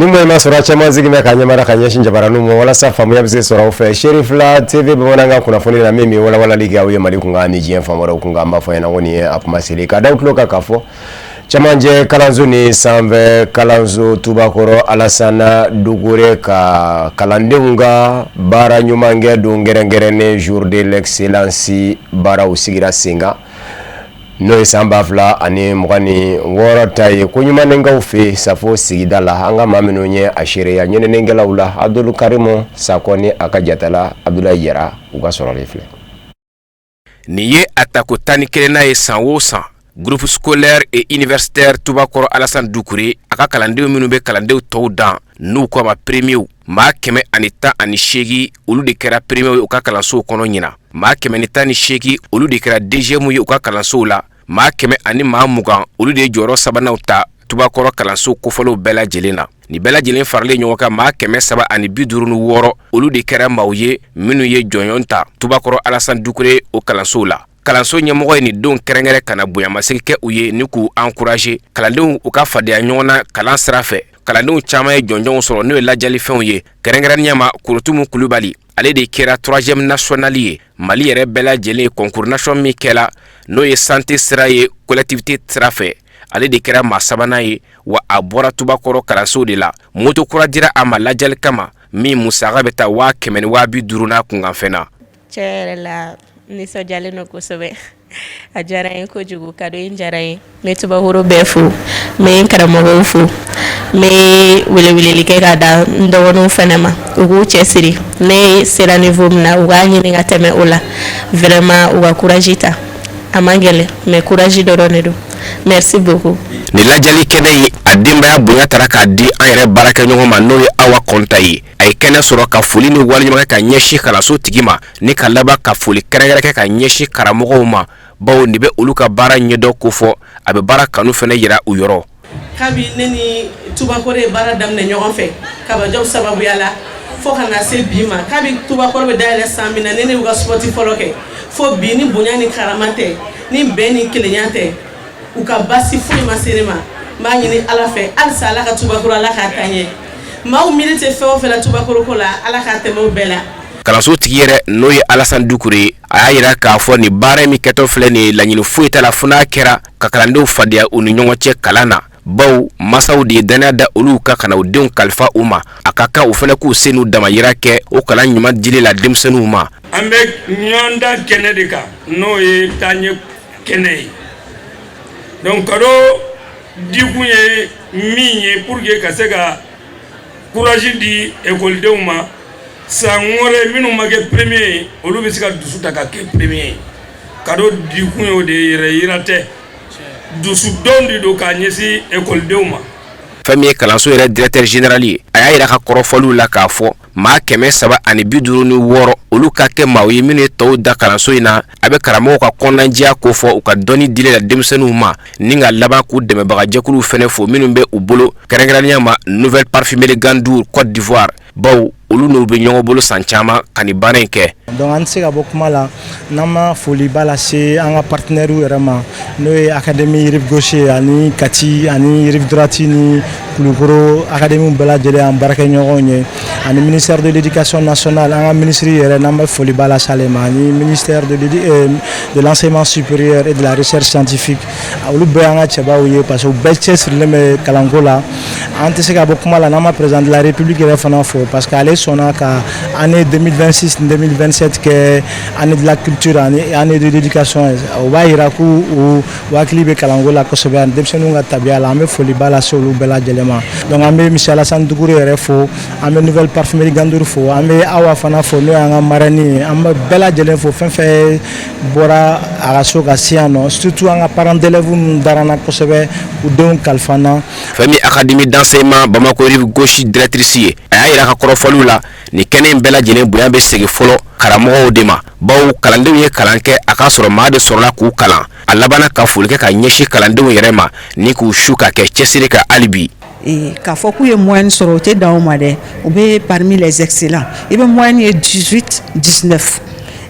Ni mɔ ma sɔrɔ, caman sigi bɛ ka ɲɛmara ka ɲɛsin jabaraninw ma walasa faamuya bɛ se sɔrɔ aw fɛ Serifila TV bamanankan kunnafoni na, min bɛ walawalali kɛ aw ye Mali kunkan ni diɲɛ fan wɛrɛw kunkan. An b'a fɔ ɲɛna ko nin ye a kuma seli ka da tulo kan k'a fɔ camancɛ kalanso ni sanfɛ kalanso Tubakɔrɔ Alasana Dukure ka kalandenw ka baara ɲumankɛ don kɛrɛnkɛrɛnnen, jour de l'excellence, baaraw sigira sen kan, n'o ye san 2026 ta ye, ko ɲumankaw fɛ Safo sigida la. An ka maa minnu ye a seereya ɲininikɛlaw la, Abdul Karimu Sakɔ ni a ka jatala Abudulayi Jara, u ka sɔrɔlen filɛ. Nin ye a tako 11nan ye san o san, groupe scolaire et universitaire Tubakɔrɔ Alassane Dukure a ka kalandenw minnu bɛ kalandenw tɔw dan, n'u ko a ma premiers, maa 118, olu de kɛra premiers ye u ka kalansow kɔnɔ ɲina. Maa 118, olu de kɛra deuxième ye u ka kalansow la. Maa 120, olu de ye jɔyɔrɔ sabananw ta Tubakɔrɔ kalanso kofɔlenw bɛɛ lajɛlen na. Nin bɛɛ lajɛlen faralen ɲɔgɔn kan, maa 356, olu de kɛra maaw ye minnu ye jɔnjɔn ta Tubakɔrɔ Alassane Dukure o kalansow la. Kalanso ɲɛmɔgɔ ye nin don kɛrɛnkɛrɛn ka na bonyamasegin kɛ u ye ni k'u encourager kalandenw u ka fadenya ɲɔgɔn na kalan sira fɛ. Kalandenw caman ye jɔnjɔnw sɔrɔ, n'o ye lajɛlifɛnw ye. Kɛrɛnkɛrɛnnenya ma, Korotumu Kulubali, ale de kɛra troisième national ye Mali yɛrɛ bɛɛ lajɛlen. Concours national min kɛla, n'o ye santé sira ye, collectivité sira fɛ, ale de kɛra maa sabanan ye, wa a bɔra Tubakɔrɔ kalanso de la. Moto kura dira a ma lajɛli kama, min musaka bɛ taa 100 000 ni 50 000 n'a kunkanfɛn na. Tiɲɛ yɛrɛ la, nisɔndiyalen don kosɛbɛ. A diyara n ye kojugu, cadeau in diyara n ye. N bɛ Tubakɔrɔ bɛɛ fo, n bɛ n karamɔgɔw fo, n bɛ weleweleli kɛ ka da n dɔgɔninw fana ma, u k'u cɛsiri. Ne sera niveau min na, u k'a ɲini ka tɛmɛ o la. Vraiment, u ka courage ta, a man gɛlɛn, mais courage dɔrɔn de don. Merci beaucoup. Nin lajɛli kɛnɛ in, a denbaya bonya taara k'a di an yɛrɛ baarakɛɲɔgɔn ma, n'o ye Awa Kɔnta ye. A ye kɛnɛ sɔrɔ ka foli ni waleɲuman kɛ ka ɲɛsin kalanso tigi ma, ni ka laban ka foli kɛrɛnkɛrɛn kɛ ka ɲɛsin karamɔgɔw ma, bawo nin bɛ olu ka baara ɲɛdɔn kofɔ, a bɛ baara kanu fana yira u yɔrɔ. Kabi ne ni Tubakɔrɔ ye baara daminɛ ɲɔgɔn fɛ Kabajɔ sababuya la, fo ka na se bi ma, kabi Tubakɔrɔ bɛ dayɛlɛ san min na, ne y'u ka sport fɔlɔ kɛ, fo bi, ni bonya ni karama tɛ, ni bɛn ni kelenya tɛ, u ka basi foyi ma se ne ma. N b'a ɲini Ala fɛ halisa, Ala ka Tubakɔrɔ, Ala k'a taa ɲɛ. Maaw miiri tɛ fɛn o fɛn la Tubakɔrɔ ko la, Ala k'a tɛmɛ o bɛɛ la. Kalanso tigi yɛrɛ, n'o ye Alassane Dukure ye, a y'a yira k'a fɔ nin baara min kɛtɔ filɛ nin ye, laɲini foyi t'a la fo n'a kɛra ka kalandenw fadenya u ni ɲɔgɔn cɛ kalan na, bawo masaw de ye danaya da olu kan ka na u denw kalifa u ma. A ka kan u fana k'u se n'u damayira kɛ o kalan ɲuman dili la denmisɛnninw ma. An bɛ ɲɔgɔndan kɛnɛ de kan, n'o ye taaɲɛ kɛnɛ ye. Donc cadeau dikun ye min ye, pour que ka se ka courage di ekɔlidenw ma, san wɛrɛ minnu ma kɛ premier ye, olu bɛ se ka dusu ta ka kɛ premier ye. Cadeau dikun ye o de ye, yɛrɛ yira tɛ, dusudɔn de don k'a ɲɛsin ekɔlidenw ma. Fɛn min ye kalanso yɛrɛ directeur général ye, a y'a yira ka kɔrɔfɔliw la k'a fɔ maa 356, olu ka kɛ maaw ye minnu ye tɔw da kalanso in na. A bɛ karamɔgɔw ka kɔnɔnajɛya ko fɔ u ka dɔnni dili la denmisɛnninw ma, ni ka laban k'u dɛmɛbagajɛkuluw fɛnɛ fo minnu bɛ u bolo, kɛrɛnkɛrɛnnenya ma Nouvelle Parfumerie Gandour Côte d'Ivoire, bawo olu n'u bɛ ɲɔgɔn bolo san caman ka nin baara in kɛ. Donc an tɛ se ka bɔ kuma la n'an ma foliba lase an ka partenaires yɛrɛ ma, n'o ye académie Rive Gauche ani Kati ani Rive Droite ni Kulukoro académie bɛɛ lajɛlen, an baarakɛɲɔgɔnw ye, ani ministère de l'Éducation nationale, an ka ministre yɛrɛ, n'an bɛ foliba lase ale ma, ani ministère de l'Enseignement supérieur et de la Recherche scientifique. Olu bɛɛ y'an ka cɛbaw ye, parce que u bɛɛ cɛsirilen bɛ kalanko la. An tɛ se ka bɔ kuma la n'an ma président de la République yɛrɛ fana fo, parce que ale sɔnna ka année 2026 2027 kɛ année de la culture ani année de l'éducation ye. O b'a yira k'u u hakili bɛ kalanko la kosɛbɛ ani denmisɛnninw ka tabiya la. An bɛ foliba lase olu bɛɛ lajɛlen ma. Donc an bɛ monsieur Alassane Dukure yɛrɛ fo, an bɛ Nouvelle Parfumerie Gandour fo, an bɛ Awa fana fo, n'o y'an ka marraine ye. An bɛ bɛɛ lajɛlen fo, fɛn fɛn bɔra a ka so ka se yan nɔ, surtout an ka parents d'élèves minnu dara n na kosɛbɛ u denw kalifa n na. Fɛn min académie d'enseignement Bamako Rive Gauche directrice ye, a y'a yira ka kɔrɔfɔliw la, nin kɛnɛ in bɛɛ lajɛlen bonya bɛ segin fɔlɔ karamɔgɔw de ma, bawo kalandenw ye kalan kɛ, a k'a sɔrɔ maa de sɔrɔla k'u kalan. A labanna ka foli kɛ ka ɲɛsin kalandenw yɛrɛ ma ni k'u su ka kɛ cɛsiri kan hali bi. K'a fɔ k'u ye moyenne sɔrɔ, o tɛ dan o ma dɛ, u bɛ parmi les excellents. I bɛ moyenne ye 18, 19.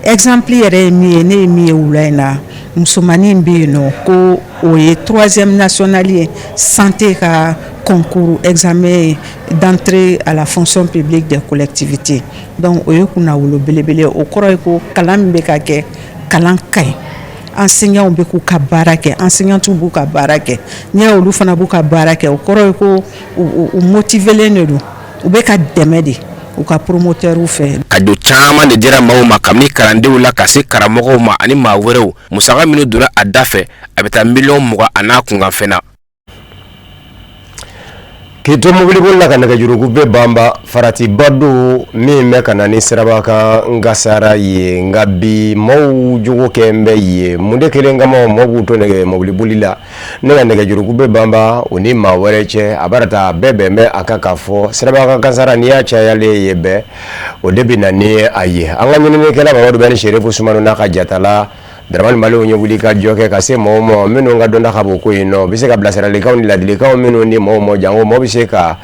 Exemple yɛrɛ ye min ye, ne ye min ye wula in na, musomanin bɛ yen nɔ ko o ye troisième national ye santé ka concours la. concours examen d'entrée à la fonction publique des collectivités. Donc o ye kunnawolo belebele. O kɔrɔ ye ko kalan min bɛ ka kɛ, kalan ka ɲi, enseignants bɛ k'u ka baara kɛ, enseignantes b'u ka baara kɛ. N'i y'a ye olu fana b'u ka baara kɛ, o kɔrɔ ye ko u motivelen de don, u bɛ ka dɛmɛ de u ka promoteurs fɛ. Cadeau caman de dira maaw ma, kabini kalandenw la ka se karamɔgɔw ma ani maa wɛrɛw. Musaka minnu donna a da fɛ, a bɛ taa miliyɔn 20 a n'a kunkanfɛn na. K'i to mobiliboli la ka nɛgɛjuruku bɛ banba, faratiba don min bɛ ka na ni siraba kan kasara ye. Nka bi maaw jogo kɛ bɛ ye mun de kelen kama, maaw b'u to nɛgɛ mobiliboli la ne ka nɛgɛjuruku bɛ banba o ni maa wɛrɛ cɛ. A b'a taa bɛɛ bɛn bɛ a kan k'a fɔ siraba kan kasara, n'i y'a cayalen ye bɛɛ, o de bɛ na ni a ye. An ka ɲininikɛla Mamadu Bɛ ni Serifu Sumano n'a ka jatala Dramani Maliw ye wuli ka jɔ kɛ ka se maaw ma minnu ka dɔnta ka bon ko in nɔ, u bɛ se ka bilasiralikanw ni ladilikanw minnu di maaw ma, janko maaw bɛ se ka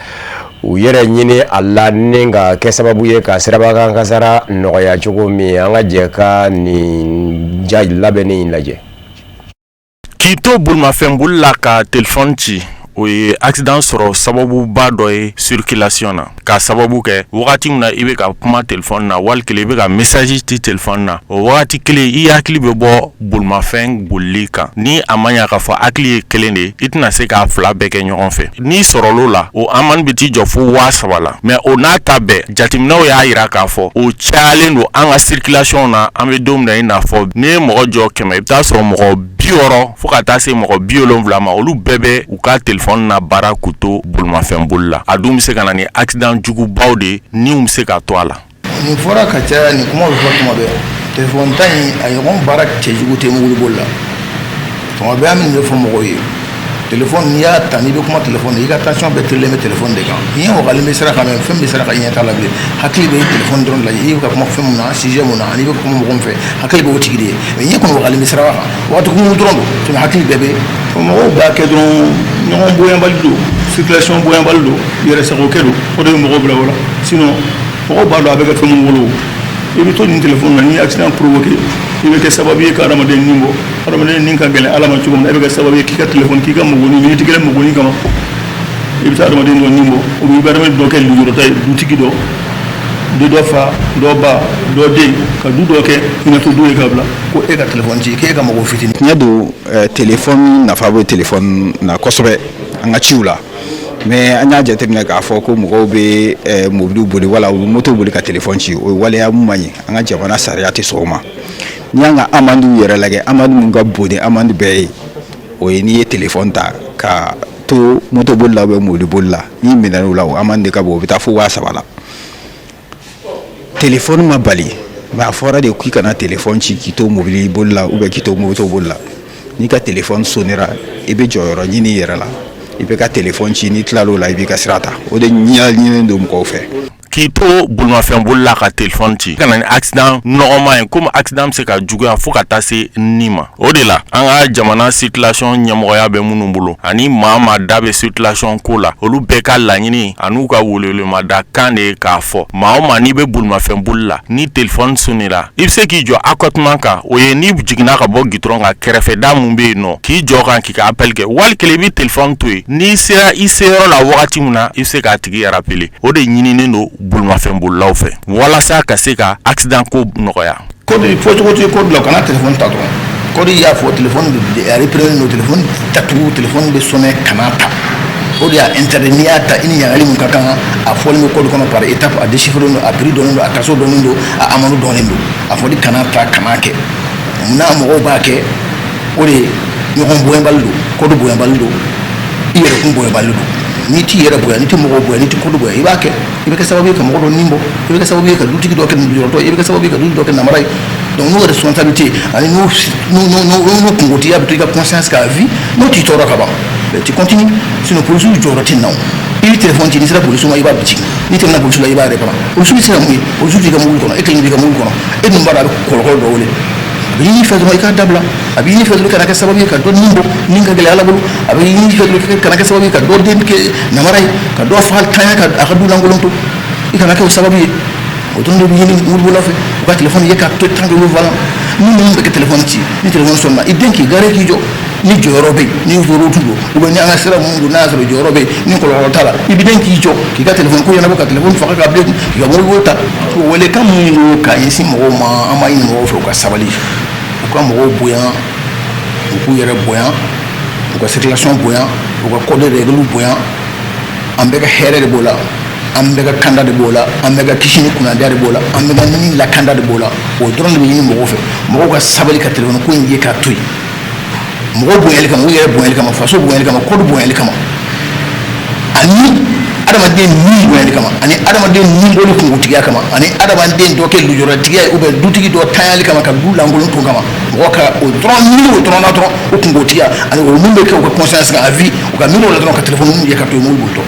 u yɛrɛ ɲini a la ni ka kɛ sababu ye ka siraba kan kasara nɔgɔya cogo min. An ka jɛ ka nin ja labɛnni in lajɛ. K'i to bolimafɛn boli la ka telefɔni ci, o ye accident sɔrɔ sababuba dɔ ye circulation na, k'a sababu kɛ wagati min na i bɛ ka kuma telefɔni na, wali kelen i bɛ ka message ci telefɔni na, o wagati kelen i hakili bɛ bɔ bolimafɛn bolili kan. Ni a ma ɲa k'a fɔ hakili ye kelen de ye, i tɛna se k'a fila bɛɛ kɛ ɲɔgɔn fɛ. N'i sɔrɔl'o la, o amende bɛ t'i jɔ fo 3000 la. Mais o n'a ta bɛɛ, jateminɛw y'a yira k'a fɔ o cayalen don an ka circulation na. An bɛ don min na, i n'a fɔ n'i ye mɔgɔ jɔ 100, i bɛ taa sɔrɔ mɔgɔ 60 fo ka taa se mɔgɔ 70 ma, olu bɛɛ bɛ u ka telefɔni na baara k'u to bolimafɛn boli la. A dun bɛ se ka na ni accident jugubaw de ye, niw bɛ se ka to a la. Nin fɔra ka caya, nin kuma bɛ fɔ tuma bɛɛ. Telefɔni ta in, a ɲɔgɔn baara cɛjugu tɛ mobili boli la. Tuma bɛɛ an bɛ nin de fɔ mɔgɔw ye: telefɔni, n'i y'a ta, n'i bɛ kuma telefɔni, i ka attention bɛɛ terilen bɛ telefɔni de kan. N'i ye wagalen bɛ sira kan, mais fɛn bɛ sira kan, i ɲɛ t'a la bilen, hakili bɛ telefɔni dɔrɔn de la. I bɛ ka kuma fɛn mun na, sujet mun na, ani i bɛ kuma mɔgɔ min fɛ, hakili bɛ o tigi de ye. Mais ɲɛ kɔni wagalen bɛ siraba kan waati kunkurun dɔrɔn don, sinon hakili bɛɛ bɛ. Mɔgɔw b'a kɛ dɔrɔn, ɲɔgɔn bonyabali don, circulation bonyabali don, yɛrɛ sagokɛ don, o de bɛ mɔgɔw bila o la. Sinon mɔgɔw b'a dɔn a bɛ kɛ fɛn mun bolo. I bɛ to nin telefɔni na, n'i ye accident provoqué, i bɛ kɛ sababu ye ka adamaden ni bɔ. Adamaden ni ka gɛlɛn Ala ma cogo min na, e bɛ kɛ sababu ye k'i ka telefɔni, k'i ka mɔgɔnin, miniti kelen mɔgɔnin kama, i bɛ taa adamaden dɔ ni bɔ, ou bien i bɛ adamaden dɔ kɛ lujuratɔ ye, dutigi dɔ de, dɔ fa, dɔ ba, dɔ den, ka du dɔ kɛ hinɛtɔ du ye ka bila ko e ka telefɔni ci, k'e ka mɔgɔ fitinin. Tiɲɛ don, telefɔni nafa bɛ telefɔni na kosɛbɛ an ka ciw la, mais an y'a jateminɛ k'a fɔ ko mɔgɔw bɛ mobiliw boli wala u bɛ moto boli ka telefɔni ci. O ye waleya mun man ɲi, an ka jamana sariya tɛ sɔn o ma. N'i y'an ka amendew yɛrɛ lajɛ, amende mun ka bon ni amende bɛɛ ye, o ye n'i ye telefɔni ta ka to moto boli la ou bien mobili boli la, n'i minɛn'o la, o amende ka bon, o bɛ taa fo 3000 la. Telefɔni ma bali, mais a fɔra de k'i kana telefɔni ci k'i to mobili boli la ou bien k'i to moto boli la. N'i ka telefɔni sonnera, i bɛ jɔyɔrɔ ɲini i yɛrɛ la, i bɛ ka telefɔni ci, n'i tilal'o la, i b'i ka sira ta. O de ɲininen don mɔgɔw fɛ. K'i to bolimafɛn boli la ka telefɔni ci ka na ni accident nɔgɔman ye, komi accident bɛ se ka juguya fo ka taa se ni ma. O de la an ka jamana circulation ɲɛmɔgɔya bɛ minnu bolo ani maa maa da bɛ circulation ko la, olu bɛɛ ka laɲini an'u ka welewelemada kan de ye k'a fɔ maa o maa, n'i bɛ bolimafɛn boli la, ni telefɔni sonnera, i bɛ se k'i jɔ accotement kan. O ye n'i jiginna ka bɔ goudron kan, kɛrɛfɛda mun bɛ yen nɔ, k'i jɔ kan k'i ka appel kɛ. Wali kelen i bɛ telefɔni to yen, n'i sera i seyɔrɔ la wagati min na, i bɛ se k'a tigi rappeler. O de ɲininen don bolimafɛn bolilaw fɛ walasa ka se ka accident ko nɔgɔya. Code fɔcogo tɛ code la, kana telefɔni ta dɔrɔn. Code y'a fɔ telefɔni bɛ a reprendre don, telefɔni datugu, telefɔni bɛ sonné, kana ta. O de y'a interdit. N'i y'a ta, i ni ɲagali mun ka kan, a fɔlen bɛ code kɔnɔ par étape, a déchiffré don, a prix dɔnnen don, a kaso dɔnnen don, a amende dɔnnen don. A fɔli kana ta, kana kɛ. Munna mɔgɔw b'a kɛ? O de ye ɲɔgɔn bonyabali don, code bonyabali don, i yɛrɛ kun bonyabali don. N'i t'i yɛrɛ bonya, n'i tɛ mɔgɔw bonya, n'i tɛ code bonya, i b'a kɛ, i bɛ kɛ sababu ye ka mɔgɔ dɔ nin bɔ, i bɛ kɛ sababu ye ka dutigi dɔ kɛ lujuratɔ ye, i bɛ kɛ sababu ye ka dutigi dɔ kɛ namara ye. Donc n'o responsabilité ani n'o kungotigiya bɛ to i ka conscience k'a vie, n'o t'i tɔɔrɔ ka ban, tu continues. Sinon polisiw jɔyɔrɔ tɛ na o. I bɛ téléphone ci, n'i sera polisiw ma, i b'a jigin. N'i tɛmɛna polisiw la, i b'a réparer. Polisiw bɛ se ka mun ye? Polisiw t'i ka mobili kɔnɔ, e kelen b'i ka mobili kɔnɔ, e dun b'a dɔn a bɛ kɔlɔlɔ dɔ wele. A bɛ ɲini fɛ dɔrɔn i k'a dabila. A bɛ ɲini fɛ dɔrɔn i kana kɛ sababu ye ka dɔ nin bɔ, nin ka gɛlɛn Ala bolo. A bɛ ɲini fɛ dɔrɔn i kana kɛ sababu ye ka dɔ den kɛ namara ye, ka dɔ fa tanya, ka a ka du lankolon to. I kana kɛ o sababu ye. O dɔrɔn de bɛ ɲini mobilibolila fɛ, u ka téléphone ye ka to tant que volant. Ni minnu bɛ kɛ téléphone ci, ni téléphone sɔnna, i den k'i garer k'i jɔ. Ni jɔyɔrɔ bɛ yen, ni route don ou bien ni an ka sira minnu don, n'a y'a sɔrɔ jɔyɔrɔ bɛ yen, ni kɔlɔlɔ t'a la, i bɛ den k'i jɔ k'i ka telefɔni ko ɲɛnabɔ, ka telefɔni faga ka bila i kun, k'i ka mobili ta. Welekan min don ka ɲɛsin mɔgɔw ma, an b'a ɲini mɔgɔw fɛ u ka sabali, u ka mɔgɔw bonya, u k'u yɛrɛ bonya, u ka circulation bonya, u ka code de règle bonya. An bɛɛ ka hɛrɛ de b'o la, an bɛɛ ka kanda de b'o la, an bɛɛ ka kisi ni kunnadiya de b'o la, an bɛɛ ka ni lakanda de b'o la. O dɔrɔn de bɛ ɲini mɔgɔw fɛ. Mɔgɔw ka sabali ka telefɔni ko in ye k'a to yen, mɔgɔw bonyali kama, u yɛrɛ bonyali kama, faso bonyali kama, code bonyali kama, ani adamaden ni bonyali kama, ani adamaden ni boli kunkotigiya kama, ani adamaden dɔ kɛ lujuratigiya ye ou bien dutigi dɔ tanyali kama, ka du lankolon to kama. Mɔgɔ ka o dɔrɔn miiri, o dɔrɔn na dɔrɔn, o kunkotigiya ani o min bɛ kɛ u ka conscience kan à vie, u ka miiri o la dɔrɔn, ka telefɔni ye ka to yen, mobili bolitɔ.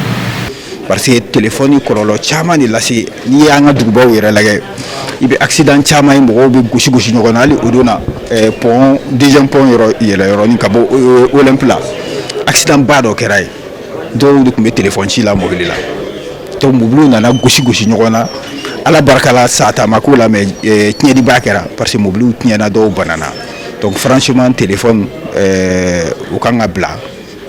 Parce que telefɔni kɔlɔlɔ caman de lase. N'i y'an ka dugubaw yɛrɛ lajɛ, i bɛ accident caman ye, mɔgɔw bɛ gosi gosi ɲɔgɔn na. Hali o don na, pont, deuxième pont yɔrɔ yɛlɛ yɔrɔnin ka bɔ Olympe la, accident ba dɔ kɛra yen. Dɔw de tun bɛ telefɔni ci la mobili la, donc mobiliw nana gosi gosi ɲɔgɔn na. Ala barika la, sa ta ma k'o la, mais tiɲɛniba kɛra parce que mobiliw tiɲɛna, dɔw banana. Donc franchement, téléphone, o kan ka bila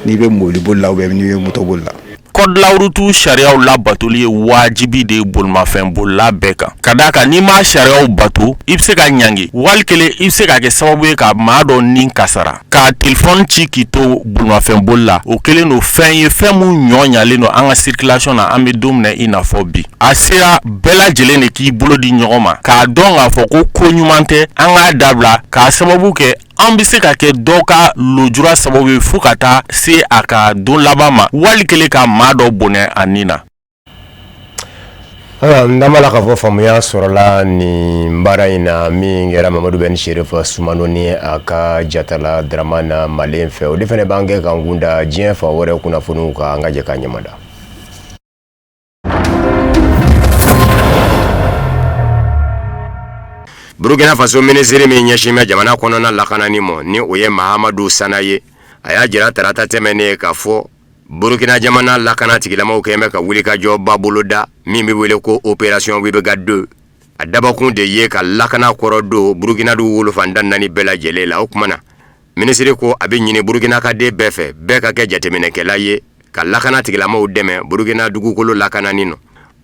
n'i bɛ mobili boli la ou bien n'i bɛ moto boli la. Code de la route sariyaw labatoli ye wajibi de ye bolimafɛn bolila bɛɛ kan, ka d'a kan n'i ma sariyaw bato, i bɛ se ka ɲangi, wali kelen i bɛ se ka kɛ sababu ye ka maa dɔ ni kasara. Ka telefɔni ci k'i to bolimafɛn boli la, o kɛlen don fɛn ye, fɛn mun ɲɔ ɲalen don an ka circulation na. An bɛ don min na i n'a fɔ bi, a sera bɛɛ lajɛlen de k'i bolo di ɲɔgɔn ma k'a dɔn k'a fɔ ko ko ɲuman tɛ, an k'a dabila, k'a sababu kɛ an bɛ se ka kɛ dɔ ka lujura sababu ye fo ka taa se a ka don laban ma, wali kelen ka maa dɔ bɔnɛ a ni na. Ayiwa, n dama la k'a fɔ faamuya sɔrɔla nin baara in na min kɛra Mamadu Ben Cherif Sumano ni a ka jatala Dramane Malen fɛ. O de fana b'an kɛ k'an kun da diɲɛ fan wɛrɛ kunnafoniw kan. An ka jɛ k'a ɲɛmada. Burukina Faso minisiri min ɲɛsin bɛ jamana kɔnɔna lakanani ma, ni o ye Mahamadu Sana ye, a y'a jira tarata tɛmɛnen k'a fɔ Burukina jamana lakana tigilamaw kɛlen bɛ ka wulikajɔba boloda min bɛ wele ko opération Wibega 2. A dabɔkun de ye ka lakana kɔrɔ don Burukina dugukolo fan tan naani bɛɛ lajɛlen la. O tuma na, minisiri ko a bɛ ɲini Burukina ka den bɛɛ fɛ, bɛɛ ka kɛ jateminɛkɛla ye ka lakana tigilamaw dɛmɛ Burukina dugukolo lakanani nɔ.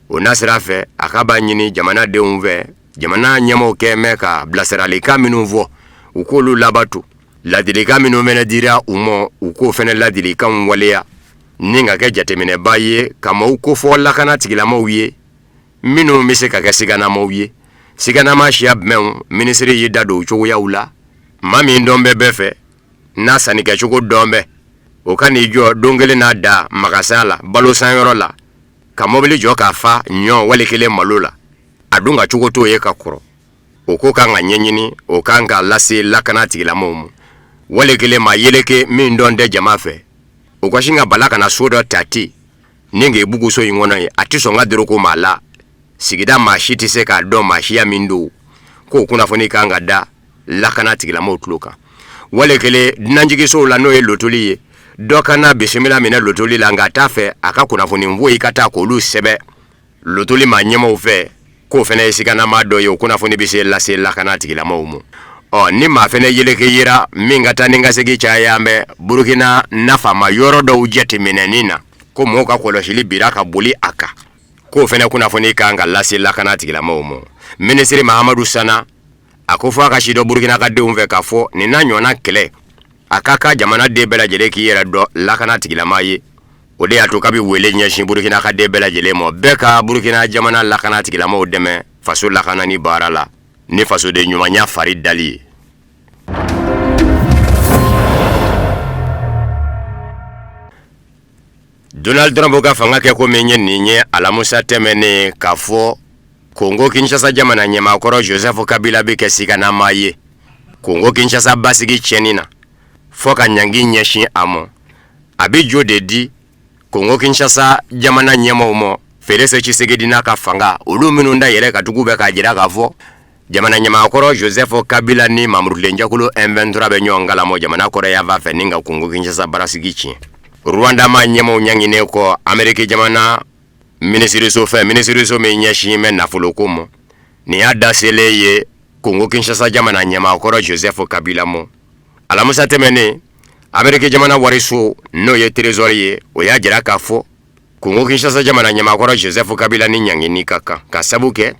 O nasira fɛ, a k'a b'a ɲini jamanadenw fɛ, jamana ɲɛmaaw kɛlen bɛ ka bilasiralikan minnu fɔ, u k'olu labato. Ladilikan minnu fana dira u ma, u k'o fana ladilikanw waleya ni ka kɛ jateminɛba ye ka maaw kofɔ lakana tigilamaw ye minnu bɛ se ka kɛ siganamaw ye. Siganama siya jumɛnw? Minisiri y'i da don o cogoyaw la. Maa min dɔn bɛ bɛɛ fɛ, n'a sannikɛcogo dɔn bɛ, o ka n'i jɔ don kelen n'a da magasin la, balosanyɔrɔ la, ka mɔbili jɔ k'a fa ɲɔ wali kelen malo la, a dun ka cogo t'o ye ka kɔrɔ. O ko kan ka ɲɛɲini, o kan ka lase lakana tigilamaw ma. Wali kelen maa yeleke min dɔn tɛ jama fɛ, o ka sin ka bala ka na so dɔ ta ten ni k'i bugu so in kɔnɔ yen, a tɛ sɔn ka doroko maa la, sigida maa si tɛ se k'a dɔn maa siya min don, k'o kunnafoni kan ka da lakana tigilamaw tulo kan. Wali kelen dunanjiginsow la, n'o ye lotoli ye, dɔ ka na bisimila minɛ lotoli la, nka a t'a fɛ a ka kunnafoni foyi ka taa k'olu sɛbɛn lotoli maa ɲɛmaaw fɛ, k'o fana ye siganama dɔ ye. O kunnafoni bɛ se lase lakana tigilamaw ma. Ɔ ni maa fana yeleke yera min ka taa ni ka segin caya bɛ Burukina nafama yɔrɔ dɔw jateminɛni na, ko mɔgɔw ka kɔlɔsili bira ka boli a kan, k'o fana kunnafoni kan ka lase lakana tigilamaw ma. Minisiri Mahamadu Sana a ko fo a ka sidɔn Burukina ka denw fɛ k'a fɔ nin n'a ɲɔgɔnna kɛlɛ, a ka kan jamana den bɛɛ lajɛlen k'i yɛrɛ dɔn lakana tigilama ye. O de y'a to k'a bɛ wele ɲɛsin Burukina ka den bɛɛ lajɛlen ma, bɛɛ ka Burukina jamana lakana tigilamaw dɛmɛ faso lakanani baara la ni fasoden ɲumanya fari dali ye. Donald Trump ka fanga kɛ ko min ye nin ye alamusa tɛmɛnen k'a fɔ Kongo Kinshasa jamana ɲɛmaakɔrɔ Joseph Kabila bɛ kɛ siganama ye Kongo Kinshasa basigi tiɲɛni na, fɔ ka ɲangi ɲɛsin a ma. A bɛ jo de di Kongo Kinshasa jamana ɲɛmaaw ma, Felix Tshisekedi n'a ka fanga, olu minnu da yɛlɛ ka tugu bɛ k'a jira k'a fɔ jamana ɲɛmaakɔrɔ Joseph Kabila ni mamurulenjakulu M23 bɛ ɲɔgɔn kalama jamana kɔrɔyanfan fɛ ni ka Kongo Kinshasa basigi tiɲɛ. Rwanda maa ɲɛmaaw ɲanginen kɔ Ameriki jamana minisiriso fɛ, minisiriso min ɲɛsin bɛ nafoloko ma, nin y'a da selen ye Kongo Kinshasa jamana ɲɛmaakɔrɔ Joseph Kabila ma. Alamisa tɛmɛnen, Ameriki jamana wariso n'o ye Trésor ye, o y'a jira k'a fɔ Kongo Kinshasa jamana ɲɛmaakɔrɔ Joseph Kabila ni ɲangini ka kan ka sabu kɛ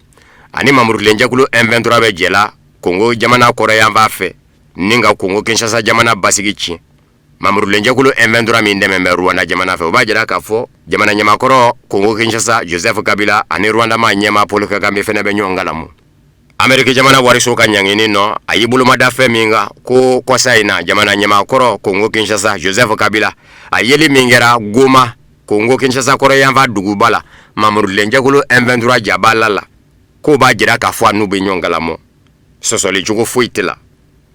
ani mamurukilenjɛkulu M23 bɛ jɛla Kongo jamana kɔrɔyanfan fɛ ni ka Kongo Kinshasa jamana basigi tiɲɛ. Mamurukilenjɛkulu M23 min dɛmɛ bɛ Rwanda jamana fɛ, o b'a jira k'a fɔ jamana ɲɛmaakɔrɔ Kongo Kinshasa Joseph Kabila ani Rwanda maa ɲɛmaa Paul Kagame fana bɛ ɲɔgɔn kalamu. Ameriki jamana wariso ka ɲangini nɔ, a y'i bolomada fɛn min kan ko kɔsa in na jamana ɲɛmaakɔrɔ Kongo Kinshasa Joseph Kabila, a yeli min kɛra Goma, Kongo Kinshasa kɔrɔyanfan duguba la, mamurukilenjɛkulu M23 jabala la, k'o b'a jira k'a fɔ a n'u bɛ ɲɔgɔn kalamɔ, sɔsɔli cogo foyi tɛ la.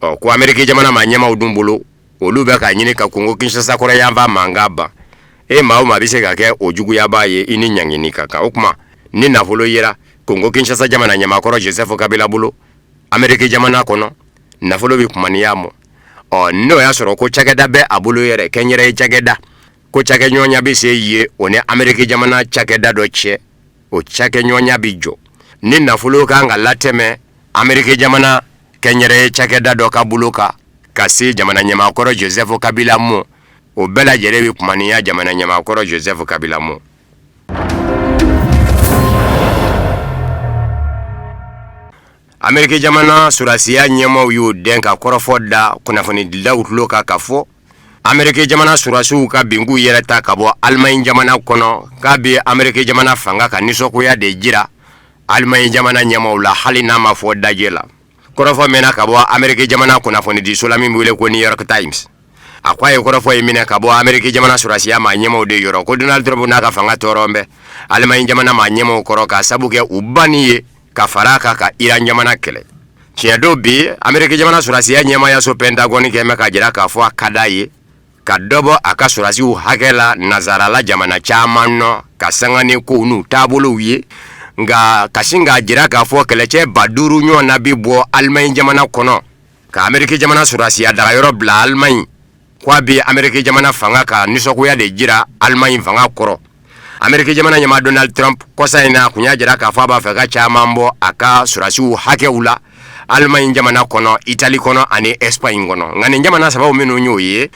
Ɔ ko Ameriki jamana maa ɲɛmaaw dun bolo, olu bɛ k'a ɲini ka Kongo Kinshasa kɔrɔyanfan mankan ban. E maa o maa bɛ se ka kɛ o juguyabaa ye, i ni ɲangini ka kan. O tuma ni nafolo yera Kongo Kinshasa jamana ɲɛmaakɔrɔ Joseph Kabila bolo Ameriki jamana kɔnɔ, nafolo bɛ kumaniya mɔ. Ɔ n'o y'a sɔrɔ ko cakɛda bɛ a bolo yɛrɛ, kɛnyɛrɛye cakɛda, ko cakɛɲɔgɔnya bɛ se ye o ni Ameriki jamana cakɛda dɔ cɛ, o cakɛɲɔgɔnya bɛ jɔ. Ni nafolo kan ka latɛmɛ Ameriki jamana kɛnyɛrɛye cakɛda dɔ ka bolo kan ka se jamana ɲɛmaakɔrɔ Joseph Kabila mɔ, o bɛɛ lajɛlen bɛ kumaniya jamana ɲɛmaakɔrɔ Joseph Kabila mɔ. Ameriki jamana sɔrɔdasiya ɲɛmaaw y'o dɛn ka kɔrɔfɔ da kunnafonidilaw tulo kan k'a fɔ Ameriki jamana sɔrɔdasiw ka bin k'u yɛrɛ ta ka bɔ Alimaɲi jamana kɔnɔ, k'a bɛ Ameriki jamana fanga ka nisɔngoya de jira Alimaɲi jamana ɲɛmaaw la, hali n'a ma fɔ dajɛ la. Kɔrɔfɔ mɛnna ka bɔ Ameriki jamana kunnafonidiso la min bɛ wele ko New York Times. A ko a ye kɔrɔfɔ in minɛ ka bɔ Ameriki jamana sɔrɔdasiya maa ɲɛmaaw de yɔrɔ, ko Donald Trump n'a ka fanga tɔɔrɔ bɛ Alimaɲi jamana maa ɲɛmaaw kɔrɔ k'a sabu kɛ u banni ye ka fara a kan ka Iran jamana kɛlɛ. Tiɲɛ don bi, Ameriki jamana sɔrɔdasiya ɲɛmaayaso Pentagone kɛn bɛ k'a jira k'a fɔ a ka d'a ye ka dɔ bɔ a ka sɔrɔdasiw hakɛ la nansarala jamana caman nɔ ka sanga ni kow n'u taabolow ye, nka ka sin k'a jira k'a fɔ kɛlɛcɛ 5000 ɲɔgɔn na bɛ bɔ Alimaɲi jamana kɔnɔ ka Ameriki jamana sɔrɔdasiya dagayɔrɔ bila Alimaɲi, ko a bɛ Ameriki jamana fanga ka nisɔngoya de jira Alimaɲi fanga kɔrɔ. Ameriki jamana ɲɛmaa Donald Trump kɔsa in na a kun y'a jira k'a fɔ a b'a fɛ ka caman bɔ a ka sɔrɔdasiw hakɛw la Alimaɲi jamana kɔnɔ, Itali kɔnɔ ani Espagne kɔnɔ. Nka nin jamana sabaw minnu y'o ye,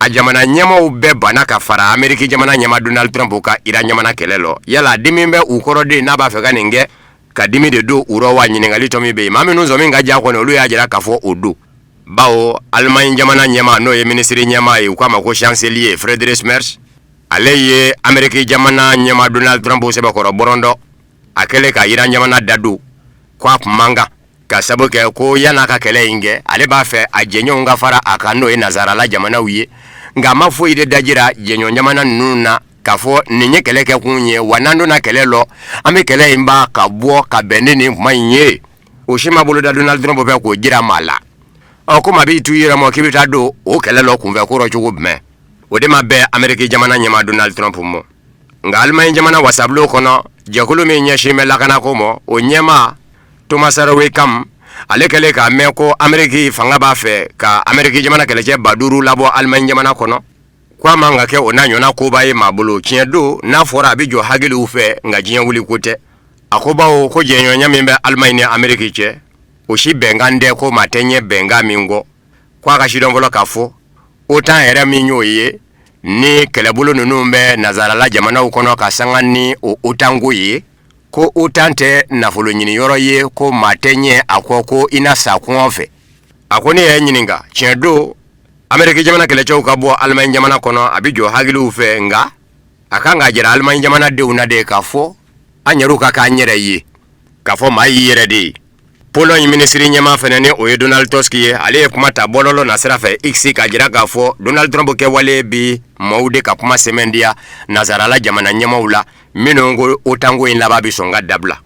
a jamana ɲɛmaaw bɛɛ banna ka fara Ameriki jamana ɲɛmaa Donald Trump ka Iran jamana kɛlɛ lɔ. Yala dimi bɛ u kɔrɔ de n'a b'a fɛ ka nin kɛ ka dimi de don u rɔ wa? Ɲininkali tɔ min bɛ yen, maa minnu sɔmi ka ja kɔnɔ, olu y'a jira k'a fɔ o don, bawo Alimaɲi jamana ɲɛmaa n'o ye minisiri ɲɛmaa ye, u k'a ma ko chancelier Friedrich Merz, ale ye Ameriki jamana ɲɛmaa Donald Trump sɛbɛkɔrɔ bɔrɔndɔ a kɛlen ka Iran jamana dadon, ko a kun man kan ka sabu kɛ ko yan'a ka kɛlɛ in kɛ, ale b'a fɛ a jɛɲɔgɔnw ka fara a kan, n'o ye nansarala jamanaw ye. Nka a ma foyi de dajira jɛɲɔgɔn jamana ninnu na k'a fɔ nin ye kɛlɛ kɛ kun ye wa, n'an donna kɛlɛ lɔ, an bɛ kɛlɛ in ban ka bɔ ka bɛn ni nin kuma in ye. O si ma boloda Donald Trump fɛ k'o jira maa la. Ɔ ko maa b'i tu i yɛrɛ ma k'i bɛ taa don o kɛlɛ lɔ kunfɛ ko rɔ cogo jumɛn? O de ma bɛn Ameriki jamana ɲɛmaa Donald Trump ma. Nka Alimaɲi jamana wasabulon kɔnɔ, jɛkulu min ɲɛsin bɛ lakanako ma, o ɲɛmaa Thomas Rowecam, ale kɛlen k'a mɛn ko Ameriki fanga b'a fɛ ka Ameriki jamana kɛlɛcɛ 5000 labɔ Alimaɲi jamana kɔnɔ, ko a man ka kɛ o n'a ɲɔgɔnna koba ye maa bolo. Tiɲɛ don, n'a fɔra a bɛ jɔ hakiliw fɛ, nka diɲɛ wuli ko tɛ. A ko bawo ko jɛɲɔgɔnya min bɛ Alimaɲi ni Ameriki cɛ, o si bɛnkan tɛ, ko maa tɛ ɲɛ bɛnkan min kɔ. Ko a ka sidɔn fɔlɔ k'a fɔ OTAN yɛrɛ min y'o ye, ni kɛlɛbolo ninnu bɛ nansarala jamanaw kɔnɔ ka sanga ni o OTAN ko ye, ko OTAN tɛ nafolo ɲiniyɔrɔ ye, ko maa tɛ ɲɛ a kɔ ko i na sa kɔngɔ fɛ. A ko ne yɛrɛ ɲininka, tiɲɛ don Ameriki jamana kɛlɛcɛw ka bɔ Alimaɲi jamana kɔnɔ, a bɛ jɔ hakiliw fɛ, nka a kan k'a jira Alimaɲi jamana denw na de k'a fɔ an yɛrɛw ka k'an yɛrɛ ye, k'a fɔ maa y'i yɛrɛ de ye. Pologne minisiri ɲɛmaa fɛnɛ, ni o ye Donald Tusk ye, ale ye kuma ta bɔlɔlɔ nasira fɛ X k'a jira k'a fɔ Donald Trump kɛwale bi maaw de ka kuma sɛmɛndiya nansarala jamana ɲɛmaaw la minnu ko OTAN ko in laban bɛ sɔn ka dabila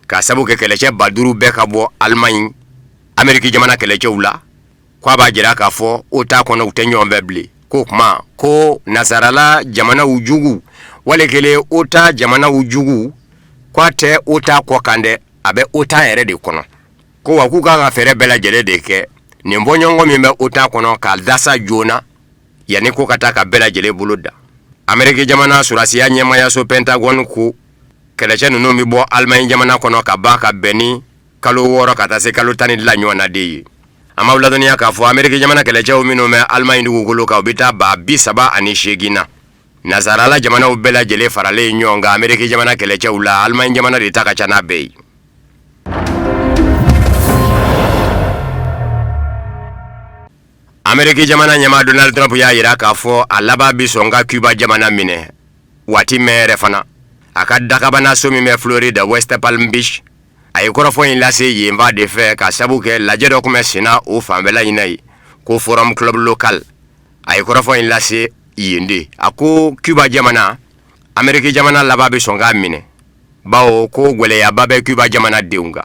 k'a sabu kɛ kɛlɛcɛ 5000 bɛɛ ka bɔ Allemagne Ameriki jamana kɛlɛcɛw la, ko a b'a jira k'a fɔ OTAN kɔnɔ u tɛ ɲɔgɔn fɛ bilen. K'o kuma ko nansarala jamanaw jugu, wali kelen OTAN jamanaw jugu, ko a tɛ OTAN kɔ kan dɛ, a bɛ OTAN yɛrɛ de kɔnɔ. Ko wa k'u kan ka fɛɛrɛ bɛɛ lajɛlen de kɛ nin bɔɲɔgɔnko min bɛ OTAN kɔnɔ k'a dasa joona yanni ko ka taa ka bɛɛ lajɛlen bolo da. Ameriki jamana sɔrɔdasiya ɲɛmaayaso Pentagone ko kɛlɛcɛ ninnu bɛ bɔ Allemagne jamana kɔnɔ ka ban ka bɛn ni kalo 6 ka taa se kalo 10 ni ɲɔgɔn na de ye. An b'aw ladɔnniya k'a fɔ Ameriki jamana kɛlɛcɛw minnu bɛ Allemagne dugukolo kan, u bɛ taa 38,000 na. Nansarala jamanaw bɛɛ lajɛlen faralen ɲɔgɔn kan Ameriki jamana kɛlɛcɛw la, Allemagne jamana de ta ka ca n'a bɛɛ ye. Ameriki jamana ɲɛmaa Donald Trump y'a jira k'a fɔ a laban bɛ sɔn ka Cuba jamana minɛ waati mɛn yɛrɛ fana. A ka dakabanaso min bɛ Florida West Palm Beach, a ye kɔrɔfɔ in lase yenfa de fɛ ka sabu kɛ lajɛ dɔ tun bɛ senna o fanfɛla in na yen ko Forum Club Local. A ye kɔrɔfɔ in lase yen de. A ko Cuba jamana, Ameriki jamana laban bɛ sɔn k'a minɛ, bawo ko gwɛlɛyaba bɛ Cuba jamana denw kan.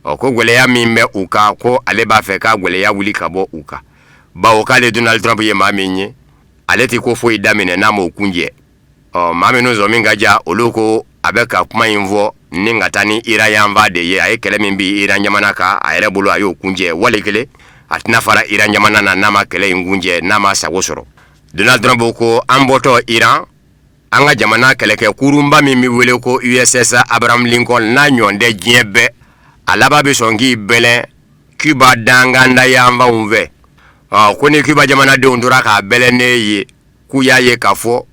Ɔ ko gwɛlɛya min bɛ u kan, ko ale b'a fɛ ka gwɛlɛya wuli ka bɔ u kan, bawo k'ale Donald Trump ye maa min ye, ale tɛ ko foyi daminɛ n'a m'o kuncɛ. Ɔ maa minnu sɔmi ka ja, olu ko a bɛ ka kuma in fɔ ni ka taa ni Iran yanfan de ye. A ye kɛlɛ min bin Iran jamana kan, a yɛrɛ bolo a y'o kuncɛ. Wali kelen a tɛna fara Iran jamana na n'a ma kɛlɛ in kuncɛ, n'a ma sago sɔrɔ. Donald Trump ko an bɔtɔ Iran, an ka jamana kɛlɛkɛ kurunba min bɛ wele ko USS Abraham Lincoln, n'a ɲɔgɔn tɛ diɲɛ bɛɛ, a laban bɛ sɔn k'i bɛlɛn Cuba danganda yanfanw fɛ. Ɔ ko ni Cuba jamanadenw tora k'a bɛlɛnnen ye, k'u y'a ye k'a fɔ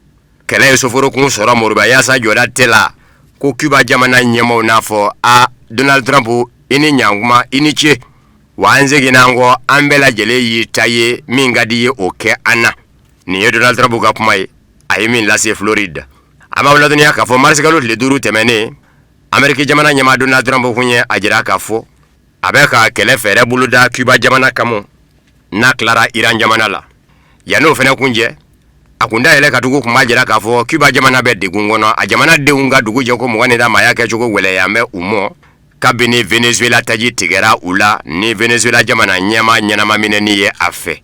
kɛlɛ ye soforokun sɔrɔ Moriba yaasa jɔda tɛ la, ko Cuba jamana ɲɛmaaw n'a fɔ a Donald Trump i ni ɲankuma, i ni ce, wa an seginna an kɔ, an bɛɛ lajɛlen y'i ta ye, min ka di i ye o kɛ an na. Nin ye Donald Trump ka kuma ye, a ye min lase Floride. An b'aw ladɔnniya k'a fɔ marisikalo tile 5 tɛmɛnen, Ameriki jamana ɲɛmaa Donald Trump kun ye a jira k'a fɔ a bɛ ka kɛlɛ fɛɛrɛ boloda Cuba jamana kama n'a tilara Iran jamana la. Yanni o fana kun cɛ, a kun da yɛlɛ ka tugu kun b'a jira k'a fɔ Cuba jamana bɛ degun kɔnɔ, a jamanadenw ka dugu jɛ ko 20 ni da maaya kɛcogo gwɛlɛya bɛ u mɔ kabini Venezuela taji tigɛra u la ni Venezuela jamana ɲɛmaa ɲɛnama minɛni ye a fɛ.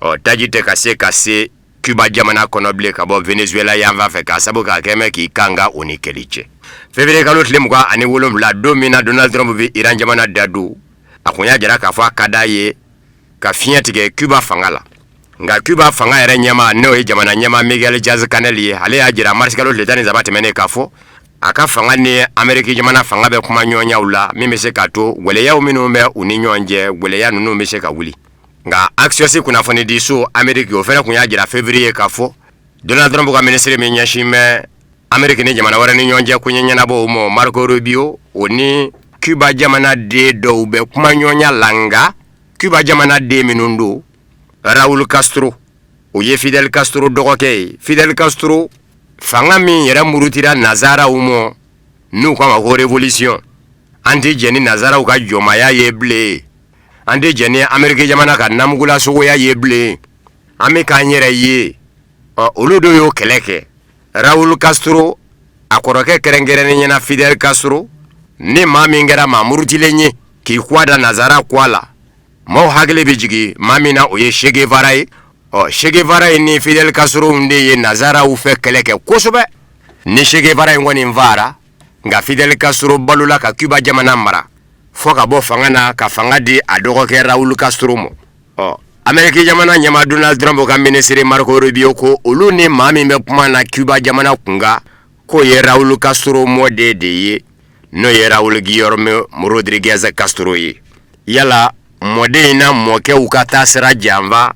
Ɔ taji tɛ ka se ka se Cuba jamana kɔnɔ bilen ka bɔ Venezuela yanfan fɛ k'a sabu k'a kɛ mɛn k'i kan ka o ni kɛli cɛ. Février kalo tile 27, don min na Donald Trump bɛ Iran jamana dadon, a kun y'a jira k'a fɔ a ka d'a ye ka fiɲɛ tigɛ Cuba fanga la. Nka Cuba fanga yɛrɛ ɲɛmaa, n'o ye jamana ɲɛmaa Miguel Diaz-Canel ye, ale y'a jira marisikalo tile 13 tɛmɛnen k'a fɔ a ka fanga ni Ameriki jamana fanga bɛ kuma ɲɔgɔnyaw la min bɛ se k'a to gwɛlɛyaw minnu bɛ u ni ɲɔgɔn cɛ, gwɛlɛya ninnu bɛ se ka wuli. Nka Axios kunnafonidiso Ameriki, o fana kun y'a jira février k'a fɔ Donald Trump ka minisiri min ɲɛsin bɛ Ameriki ni jamana wɛrɛ ni ɲɔgɔn cɛ koɲɛ ɲɛnabɔw ma, Marco Rubio, o ni Cuba jamana den dɔw bɛ kuma ɲɔgɔnya la. Nka Cuba jamana den minnu don, Raul Castro, o ye Fidel Castro dɔgɔkɛ ye. Fidel Castro fanga min yɛrɛ murutira nazaraw ma, n'u k'a ma ko révolution, an tɛ jɛn ni nazaraw ka jɔnmaya ye bilen, an tɛ jɛn ni Ameriki jamana ka namugulasogoya ye bilen, an bɛ k'an yɛrɛ ye. Ɔ olu de y'o kɛlɛ kɛ. Raul Castro a kɔrɔkɛ kɛrɛnkɛrɛnnen ɲɛna Fidel Castro, ni maa min kɛra maa murutilen ye k'i kwa da nazara kwa la, maaw hakili bɛ jigin maa min na, o ye Che Guevara ye. Ɔ Che Guevara in ni Fidel Castro de ye nazaraw fɛ kɛlɛ kɛ kosɛbɛ. Ni Che Guevara in kɔni faara, nka Fidel Castro balola ka Cuba jamana mara fo ka bɔ fanga na ka fanga di a dɔgɔkɛ Raul Castro ma. Ɔ Ameriki jamana ɲɛmaa Donald Trump ka minisiri Marco Rubio ko olu ni maa min bɛ kuma na Cuba jamana kunkan, k'o ye Raul Castro mɔden de ye, n'o ye Raul Guillermo Rodriguez Castro ye. Yala mɔden in na mɔkɛw ka taa sira janfa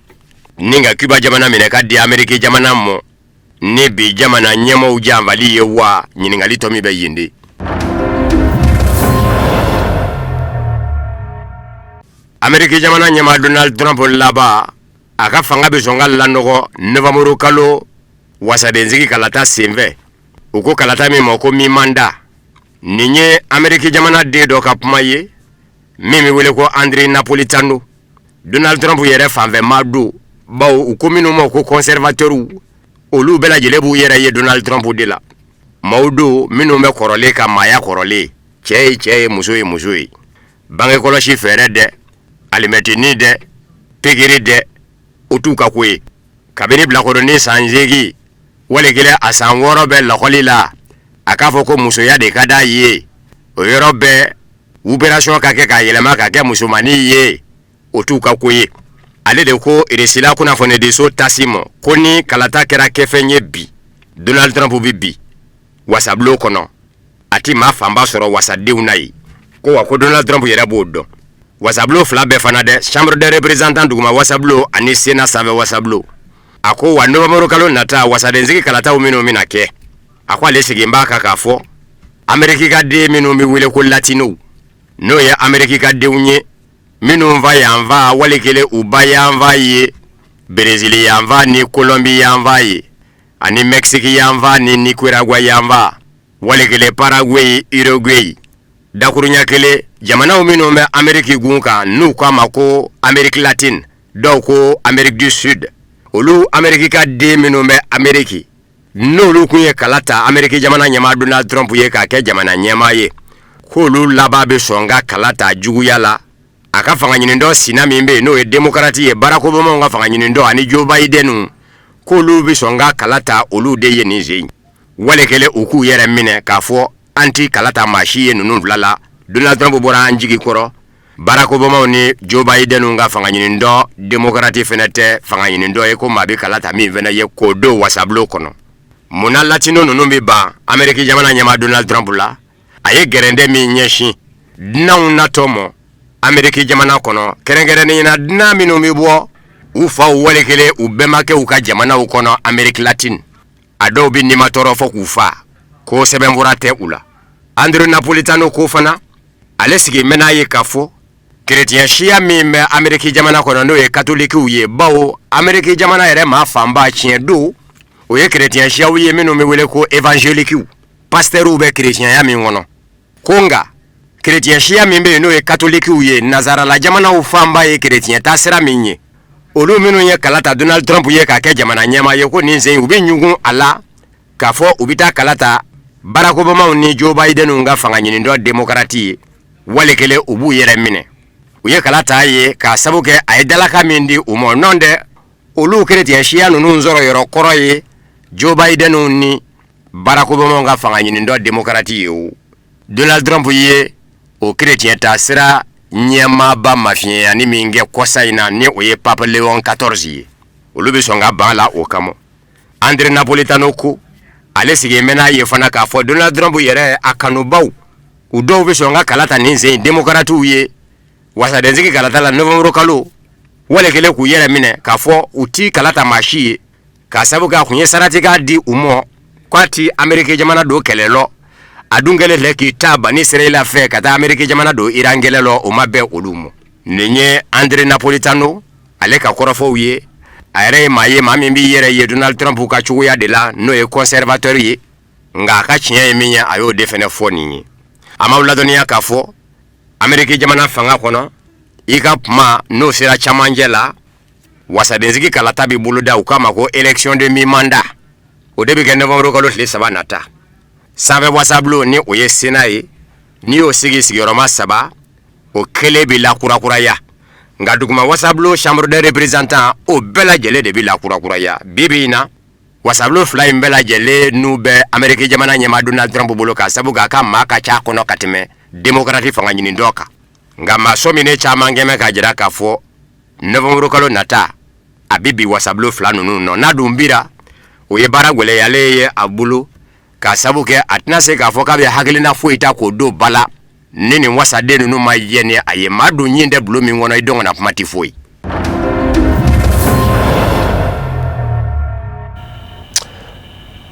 ni ka Cuba jamana minɛ ka di Ameriki jamana ma ni bi jamana ɲɛmaaw janfali ye wa? Ɲininkali tɔ min bɛ yen de. Ameriki jamana ɲɛmaa Donald Trump laban a ka fanga bɛ sɔn ka lanɔgɔ novembre kalo wasadensigi kalata senfɛ, u ko kalata min ma ko mi-mandat. Nin ye Ameriki jamana den dɔ ka kuma ye min bɛ wele ko André Napolitano. Donald Trump yɛrɛ fanfɛ maa don, bawo u ko minnu ma ko conservateurw, olu bɛɛ lajɛlen b'u yɛrɛ ye Donald Trump de la. Maaw don minnu bɛ kɔrɔlen ka maaya kɔrɔlen, cɛ ye cɛ ye, muso ye muso ye, bangekɔlɔsi fɛɛrɛ dɛ, alimɛtinin dɛ, pikiri dɛ, o t'u ka ko ye. Kabini bilakoronin san 8 wali kelen a san 6 bɛ lakɔli la, a k'a fɔ ko musoya de ka d'a ye, o yɔrɔ bɛɛ opération ka kɛ k'a yɛlɛma ka kɛ musomannin ye, o t'u ka ko ye. Ale de ko Irisila kunnafonidiso TASS ma ko ni kalata kɛra kɛfɛn ye bi, Donald Trump bɛ bi wasabulon kɔnɔ, a ti maa fanba sɔrɔ wasadenw na ye. Ko wa ko Donald Trump yɛrɛ b'o dɔn. Wasabulon fila bɛɛ fana dɛ, chambre des représentants duguma wasabulon ani sénat sanfɛ wasabulon. A ko wa novembre kalo nata wasadensigi kalataw minnu bɛna kɛ, a ko ale sigin b'a kan k'a fɔ Ameriki ka den minnu bɛ wele ko latinow, n'o ye Ameriki ka denw ye minnu fa yanfa wali kelen u ba yanfa ye Berezili yanfa ni Kolɔnbi yanfa ye ani Mɛkisiki yanfa ni Nikaragwa yanfa wali kelen Paraguay, Uruguay, dakurunya kelen jamanaw minnu bɛ Ameriki gun kan n'u k'a ma ko Amérique latine, dɔw ko Amérique du Sud, olu Ameriki ka den minnu bɛ Ameriki, n'olu kun ye kala ta Ameriki jamana ɲɛmaa Donald Trump ye k'a kɛ jamana ɲɛmaa ye, k'olu laban bɛ sɔn ka kala ta juguya la a ka fanga ɲinitɔ sina min bɛ yen n'o ye démocrate ye, Barack Obama ka fanga ɲinitɔ ani Joe Biden, k'olu bɛ sɔn ka kala ta olu de ye nin sen wali kelen u k'u yɛrɛ minɛ k'a fɔ an ti kala ta maa si ye ninnu fila la. Donald Trump bɔra an jigi kɔrɔ, Barack Obama ni Joe Biden ka fanga ɲinitɔ démocrate fɛnɛ tɛ fanga ɲinitɔ ye ko maa bɛ kala ta min fɛnɛ ye k'o don wasabulon kɔnɔ. Mun na latino ninnu bɛ ban Ameriki jamana ɲɛmaa Donald Trump la? A ye gɛrɛndɛ min ɲɛsin dunanw natɔ ma Ameriki jamana kɔnɔ, kɛrɛnkɛrɛnnenya la dunan minnu bɛ bɔ u faw wali kelen u bɛnbakɛw ka jamanaw kɔnɔ Ameriki latine, a dɔw bɛ nimatɔɔrɔ fɔ k'u fa ko sɛbɛnfura tɛ u la. André Napolitano ko fana ale sigi bɛ n'a ye k'a fɔ kerecɛn siya min bɛ Ameriki jamana kɔnɔ n'o ye katolikiw ye, bawo Ameriki jamana yɛrɛ maa fanba tiɲɛ don o ye kerecɛn siyaw ye minnu bɛ wele ko évangéliquew, pasitɛriw bɛ kerecɛnya min kɔnɔ, ko nka kerecɛn siya min bɛ yen n'o ye katolikiw ye, nazarala jamanaw fanba ye kerecɛn taasira min ye, olu minnu ye kala ta Donald Trump ye k'a kɛ jamana ɲɛmaa ye, ko nin sen u bɛ ɲugun a la k'a fɔ u bɛ taa kala ta Barack Obama ni Joe Biden ka fanga ɲinitɔ démocrate ye, wali kelen u b'u yɛrɛ minɛ u ye kala ta ye k'a sabu kɛ a ye dalakan min di u ma. Nɔ tɛ olu kerecɛn siya ninnu sɔrɔ yɔrɔ kɔrɔ ye Joe Biden ni Barack Obama ka fanga ɲinitɔ démocrate ye. O Donald Trump ye o kerecɛn taasira ɲɛmaaba mafiɲɛyani min kɛ kɔsa in na, ni o ye Pape Léon XIV ye, olu bɛ sɔn ka ban la o kama. André Napolitano ko ale sigi bɛ n'a ye fana k'a fɔ Donald Trump yɛrɛ a kanubaw, u dɔw bɛ sɔn ka kala ta nin sen démocratew ye wasadensigi kalata la novembre kalo, wali kelen k'u yɛrɛ minɛ k'a fɔ u ti kala ta maa si ye k'a sabu kɛ a kun ye saratikan di u ma k'a ti Ameriki jamana don kɛlɛ lɔ. A dun kɛlen filɛ k'i ta bani Israɛl fɛ ka taa Ameriki jamana don Iran kɛlɛ lɔ, o ma bɛn olu ma. Nin ye André Napolitano ale ka kɔrɔfɔw ye. A yɛrɛ ye maa ye, maa min b'i yɛrɛ ye Donald Trump ka cogoya de la, n'o ye conservateur ye, nka a ka tiɲɛ ye min ye, a y'o de fɛnɛ fɔ nin ye. A m'aw ladɔnniya k'a fɔ Ameriki jamana fanga kɔnɔ, i ka kuma n'o sera camancɛ la, wasadensigi kalata bɛ boloda, u k'a ma ko élection de mi-mandat, o de bɛ kɛ novembre kalo tile 3 nata. Sanfɛ wasabulon ni o ye Sénat ye, n'i y'o sigi sigiyɔrɔma 3, o kelen bɛ lakurakuraya, nka duguma wasabulon chambre des représentants, o bɛɛ lajɛlen de bɛ lakurakuraya. Bi bi in na, wasabulon fila in bɛɛ lajɛlen n'u bɛ Ameriki jamana ɲɛmaa Donald Trump bolo k'a sabu k'a ka maa ka ca kɔnɔ ka tɛmɛ démocrate fanga ɲinitɔ kan. Nka maa sɔminen caman kɛmɛ k'a jira k'a fɔ novembre kalo nata a bɛ bi wasabulon fila ninnu nɔ. N'a dun bira, o ye baara gɛlɛyalen ye a bolo k'a sabu kɛ a tɛna se k'a fɔ k'a bɛ hakilina foyi ta k'o don ba la ni nin wasaden ninnu ma jɛ ni a ye. Maa dun ɲin tɛ bulon min kɔnɔ, i dɔn kana kuma tɛ foyi.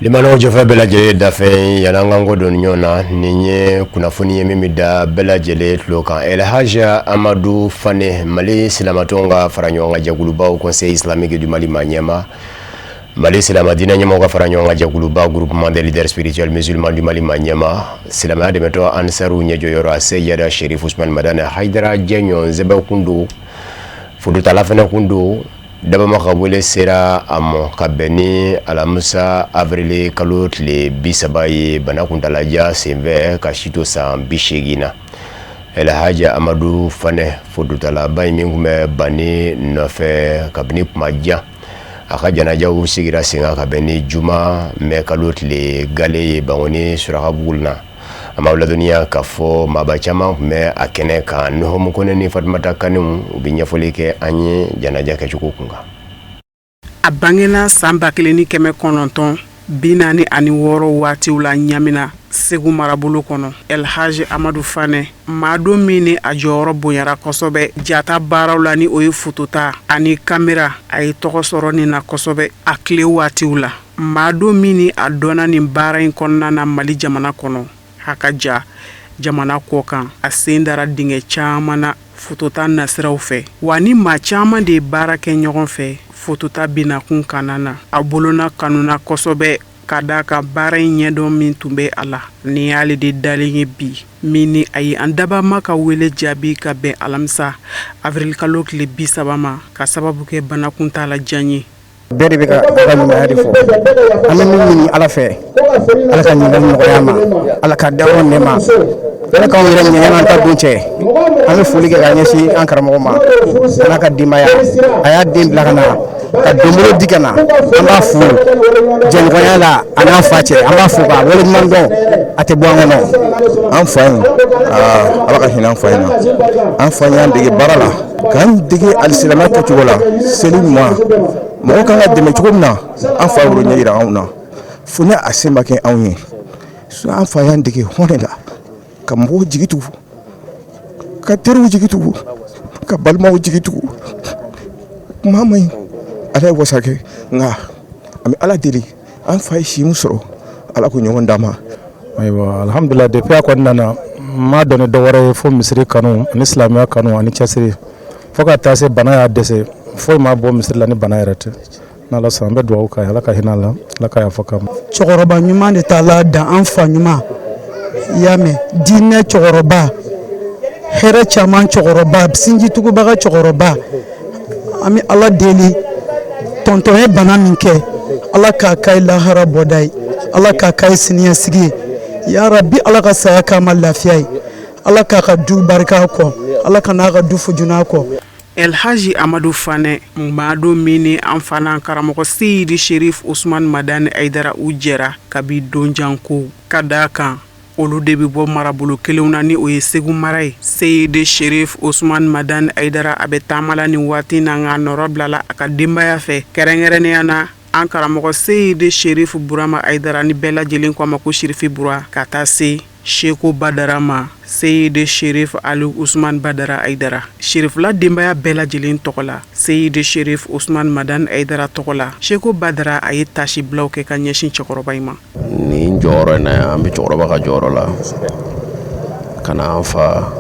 Limanaw jɔfɛ bɛɛ lajɛlen dafɛ yan an kan ko don ɲɔgɔn na. Nin ye kunnafoni ye min bɛ da bɛɛ lajɛlen tulo kan. Elhaji Amadu Fane, Mali silamatɔnw ka fara ɲɔgɔn kan jɛkulubaw Conseil islamique du Mali maa ɲɛmaa, Mali silamɛ diinɛ ɲɛmɔgɔw ka fara ɲɔgɔn kan jɛkuluba Groupement des leaders spirituels musulmans du Mali maa ɲɛmaa, silamɛya dɛmɛtɔn Ansaru ɲɛjɔyɔrɔ a Seyida Sherif Usman Madani Hayidara jɛɲɔgɔn sɛbɛ kun don, fototala fana kun don. Dabama ka wele sera a ma ka bɛn ni alamisa avril kalo tile 30 ye, bana kuntalajan senfɛ ka si to san 80 na. Elhaji Amadu Fane, fototalaba in min tun bɛ bani nɔfɛ kabini kuma jan, a ka janajaw sigira sen kan ka bɛn ni juma mɛ kalo tile gale ye Bankoni Surakabugu na. An b'aw ladɔnniya k'a fɔ maaba caman tun bɛ a kɛnɛ kan. Nuhumu Kone ni Fatumata Kane, u bɛ ɲɛfɔli kɛ an ye janaja kɛcogo kun kan. A bangena san 1900 46 waatiw la Ɲamina, Segu marabolo kɔnɔ. Elhaji Amadu Fanɛ, maa don min ni a jɔyɔrɔ bonyara kosɛbɛ jata baaraw la, ni o ye fotota ani kamera, a ye tɔgɔ sɔrɔ nin na kosɛbɛ a tile waatiw la. Maa don min ni a dɔnna nin baara in kɔnɔna na Mali jamana kɔnɔ, a ka ja jamana kɔ kan, a sen dara dingɛ caman na fotota nasiraw fɛ, wa ni maa caman de ye baara kɛ ɲɔgɔn fɛ fotota binakun kanna na. A bolona kanuna kosɛbɛ ka d'a kan baara in ɲɛdɔn min tun bɛ a la, nin y'ale de dalen ye bi min ni a ye an dabama ka wele jaabi ka bɛn alamisa avirilikalo tile 30 ma, ka sababu kɛ bana kuntaala jan ye. Bɛɛ de bɛ ka a ka ɲumanya de fɔ. An bɛ min ɲini Ala fɛ, Ala ka ɲininkali nɔgɔya an ma, Ala ka dayɔrɔ nɛɛma, Ala k'anw yɛrɛ ɲɛ yan'an ta don cɛ. An bɛ foli kɛ ka ɲɛsin an karamɔgɔ ma, a n'a ka denbaya. A y'a den bila ka na ka donbolo di ka na. An b'a fo jɛɲɔgɔnya la a n'a fa cɛ. An b'a fo k'a waleɲuman dɔn, a tɛ bɔ an kɔnɔ. An fa in, aa, Ala ka hinɛ an fa in na. An fa y'an dege baara la, k'an dege alisilamɛya kɛcogo la, seli ɲuman, mɔgɔ kan ka dɛmɛ cogo min na. An fa y'o ɲɛ jira anw na, fo ni a se ma kɛ anw ye. An fa y'an dege hɔn la, ka mɔgɔw jigi tugu, ka teriw jigi tugu, ka balimaw jigi tugu. Kuma man ɲi, Ala ye wasa kɛ, nka an bɛ Ala deli, an fa ye si min sɔrɔ, Ala k'o ɲɔgɔn d'an ma. Ayiwa, alhamdulila, depuis a kɔni nana, n m'a dɔn ni dɔ wɛrɛ ye fo misiri kanu ani silamɛya kanu ani cɛsiri, fo ka taa se bana y'a dɛsɛ. Foyi ma bɔ misiri la ni bana yɛrɛ tɛ. N'Ala sɔnna, an bɛ dugawu k'a ye, Ala ka hinɛ a la, Ala ka yafa k'a ma. Cɛkɔrɔba ɲuman de t'a la dan, an fa ɲuman, i y'a mɛn, diinɛ cɛkɔrɔba, hɛrɛ caman cɛkɔrɔba, sinjitugubaga cɛkɔrɔba. An bɛ Ala deli, tɔntɔn ye bana min kɛ, Ala k'a k'a ye lahara bɔda ye, Ala k'a k'a ye siniɲɛsigi ye. Yarabi, Ala ka saya k'a ma lafiya ye, Ala k'a ka du barika kɔ, Ala ka n'a ka du fujuna kɔ. Elhaji Amadu Fanɛ, maa don min ni an fa n'an karamɔgɔ Seyidi Sherif Usman Madani Ayidara u jɛra kabi donjan ko, ka d'a kan olu de bɛ bɔ marabolo kelenw na, ni o ye Segu mara ye. Seyidi Sherif Usman Madani Ayidara, a bɛ taama la nin waati na, nka nɔrɔ bilala a ka denbaya fɛ, kɛrɛnkɛrɛnnenya na an karamɔgɔ Seyidi Sherif Burama Ayidara, ni bɛɛ lajɛlen ko a ma ko Sherifi Bura, ka taa se Seko Badara ma, Seyidi Sherif Ali Usman Badara Ayidara. Sherifila denbaya bɛɛ lajɛlen tɔgɔ la, Seyidi Sherif Usman Madani Ayidara tɔgɔ la, Seko Badara, a ye taasibilaw kɛ ka ɲɛsin cɛkɔrɔba in ma. Nin jɔyɔrɔ in na yan, an bɛ cɛkɔrɔba ka jɔyɔrɔ la ka na an fa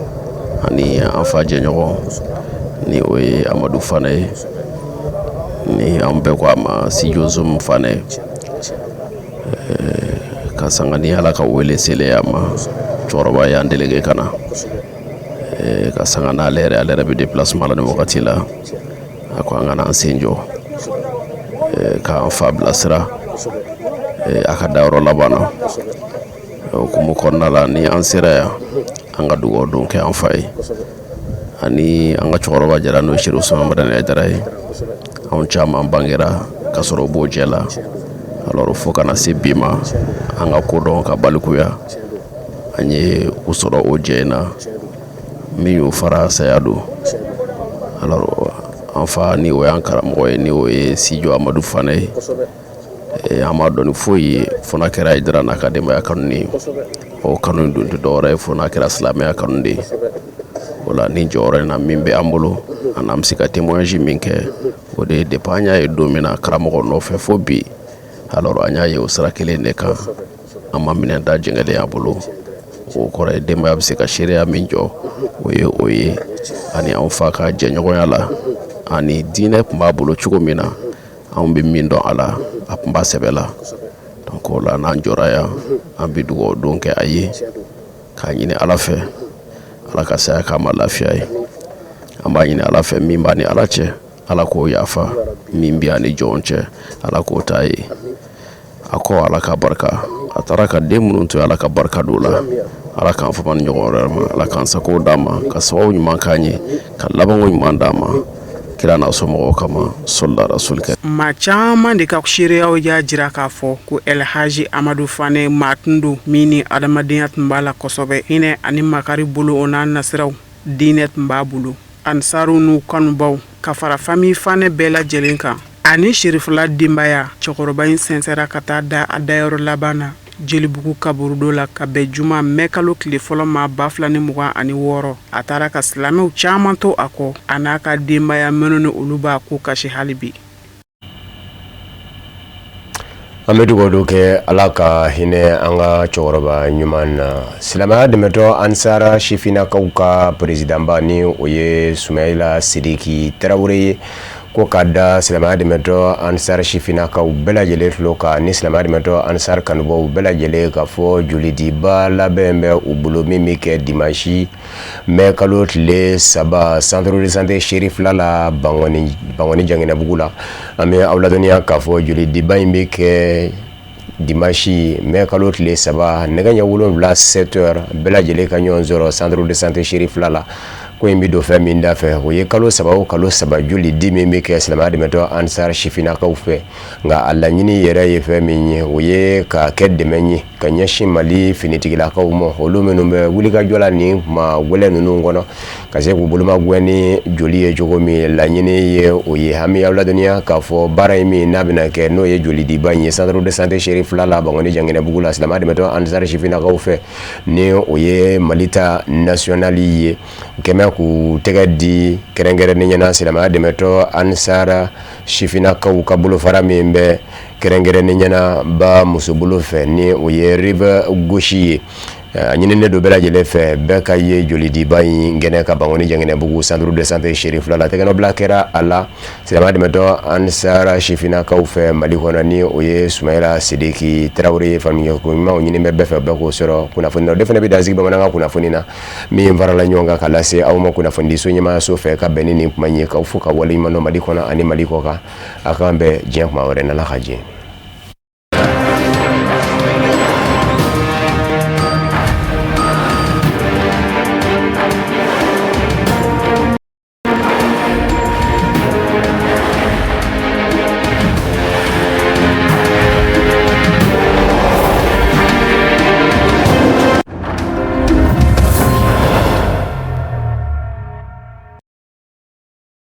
ani an fa jɛɲɔgɔn, ni o ye Amadu Fanɛ ye, ni an bɛɛ ko a ma Sijo Zomu Fanɛ, ka sanga ni Ala ka wele selen a ma. Cɛkɔrɔba y'an délégué ka na, ka sanga n'ale yɛrɛ, ale yɛrɛ bɛ déplacement la nin wagati la. A ko an ka na an sen jɔ k'an fa bilasira a ka dayɔrɔ laban na. O hukumu kɔnɔna la, ni an sera yan, an ka dugawu don kɛ an fa ye ani an ka cɛkɔrɔba jara, n'o ye Sherif Usman Madani Ayidara ye. Anw caman bangera ka sɔrɔ u b'o jɛ la, alors fo ka na se bi ma, an ka kodɔn ka balikuya, an ye u sɔrɔ o jɛ in na. Min y'o fara, saya don. Alors an fa, ni o y'an karamɔgɔ ye, ni o ye Sijo Amadu Fanɛ ye, an m'a dɔn ni foyi ye fo n'a kɛra Ayidara n'a ka denbaya kanu ye. O kanu dun tɛ dɔwɛrɛ ye fo n'a kɛra silamɛya kanu de ye. O la, ni jɔyɔrɔ in na min bɛ an bolo ani an bɛ se ka témoignage min kɛ, o de ye depuis an y'a ye don min na karamɔgɔ nɔfɛ fo bi, alors an y'a ye o sira kelen de kan, an ma minɛn da jɛngɛlen a bolo. O kɔrɔ ye denbaya bɛ se ka seereya min jɔ, o ye o ye. Ani anw fa ka jɛɲɔgɔnya la ani diinɛ tun b'a bolo cogo min na, anw bɛ min dɔn a la, a tun b'a sɛbɛ la. Donc o la, n'an jɔra yan, an bɛ dugawu don kɛ a ye k'a ɲini Ala fɛ, Ala ka saya k'a ma lafiya ye. An b'a ɲini Ala fɛ, min b'a ni Ala cɛ, Ala k'o yafa, min bɛ a ni jɔn cɛ, Ala k'o ta ye. A ko Ala ka barika, a taara ka den minnu to, Ala ka barika don la, Ala k'an fama ni ɲɔgɔn wɛrɛ ma, Ala k'an sago d'an ma, ka sababu ɲuman k'an ye, ka labanko ɲuman d'an ma, kira n'a somɔgɔw kama, sɔlila rasul kɛ. Maa caman de ka seereyaw y'a jira k'a fɔ ko Elhaji Amadu Fanɛ maa tun don min ni adamadenya tun b'a la kosɛbɛ, hinɛ ani makari bolo, o n'a nasiraw, diinɛ tun b'a bolo. Ansaru n'u kanubaw ka fara famille Fanɛ bɛɛ lajɛlen kan. Ani Serifula denbaya cɛkɔrɔba in sɛnsɛra ka taa da a dayɔrɔ laban na Jelibugu kaburudo la ka bɛn juma mɛ kalo tile fɔlɔ ma 2026. A taara ka silamɛw caman to a kɔ, a n'a ka denbaya minnu ni olu b'a ko kasi hali bi. An bɛ dugawu don kɛ Ala ka hinɛ an ka cɛkɔrɔba ɲuman na. Silamɛya dɛmɛtɔn Ansara sifinnakaw ka perezidanba ni o ye Sumayila Sidiki Tarawele ye, ko ka da silamɛya dɛmɛtɔn Ansar sifinnakaw bɛɛ lajɛlen tulo kan ni silamɛya dɛmɛtɔn Ansar kanubaw bɛɛ lajɛlen k'a fɔ jolidiba labɛn bɛ u bolo min bɛ kɛ dimanche mɛ kalo tile 3 centre de santé Serifila la Bankɔni Janginɛbugu la. An bɛ aw ladɔnniya k'a fɔ jolidiba in bɛ kɛ dimanche mɛ kalo tile 3 nɛgɛ ɲɛ 7 7 heures bɛɛ lajɛlen ka ɲɔgɔn sɔrɔ centre de santé Serifila la. Ko in bɛ don fɛn min da fɛ, o ye kalo 3 o kalo 3 joli di min bɛ kɛ silamɛya dɛmɛtɔn Ansar sifinnakaw fɛ. Nka a laɲini yɛrɛ ye fɛn min ye, o ye ka kɛ dɛmɛ ye ka ɲɛsin Mali finitigilakaw ma, olu minnu bɛ wulikajɔ la nin kuma gɛlɛn ninnu kɔnɔ, ka se k'u bolomagɛn ni joli ye cogo min. Laɲini ye o ye. An bɛ aw ladɔnniya k'a fɔ baara in min n'a bɛna kɛ, n'o ye jolidiba in ye centre de santé Serifila la Bankɔni Janginɛbugu la silamɛya dɛmɛtɔn Ansar sifinnakaw fɛ, ni o ye Mali ta national ye, kɛmɛ k'u tɛgɛ di kɛrɛnkɛrɛnnenya na silamɛya dɛmɛtɔn Ansar sifinnakaw ka bolofara min bɛ kɛrɛnkɛrɛnnenya na ba musobolo fɛ, ni o ye Rive Gauche ye. A ɲininen don bɛɛ lajɛlen fɛ, bɛɛ ka ye jolidiba in kɛnɛ kan Bankɔni Janginɛbugu centre de santé Serifila la. Tɛgɛnɔbila kɛra a la silamɛya dɛmɛtɔn Ansar sifinnakaw fɛ Mali kɔnɔ, ni o ye Sumayila Sidiki Tarawele ye. Faamuyali ko ɲumanw ɲini bɛ bɛɛ fɛ, bɛɛ k'o sɔrɔ kunnafoni na. O de fana bɛ dan sigi bamanankan kunnafoni na min farala ɲɔgɔn kan ka lase aw ma kunnafonidiso ɲɛmaayaso fɛ ka bɛn ni nin kuma in ye. K'aw fo ka waleɲuman dɔn Mali kɔnɔ ani Mali kɔ kan. A k'an bɛn diɲɛ kuma wɛrɛ n'Ala ka jɛ.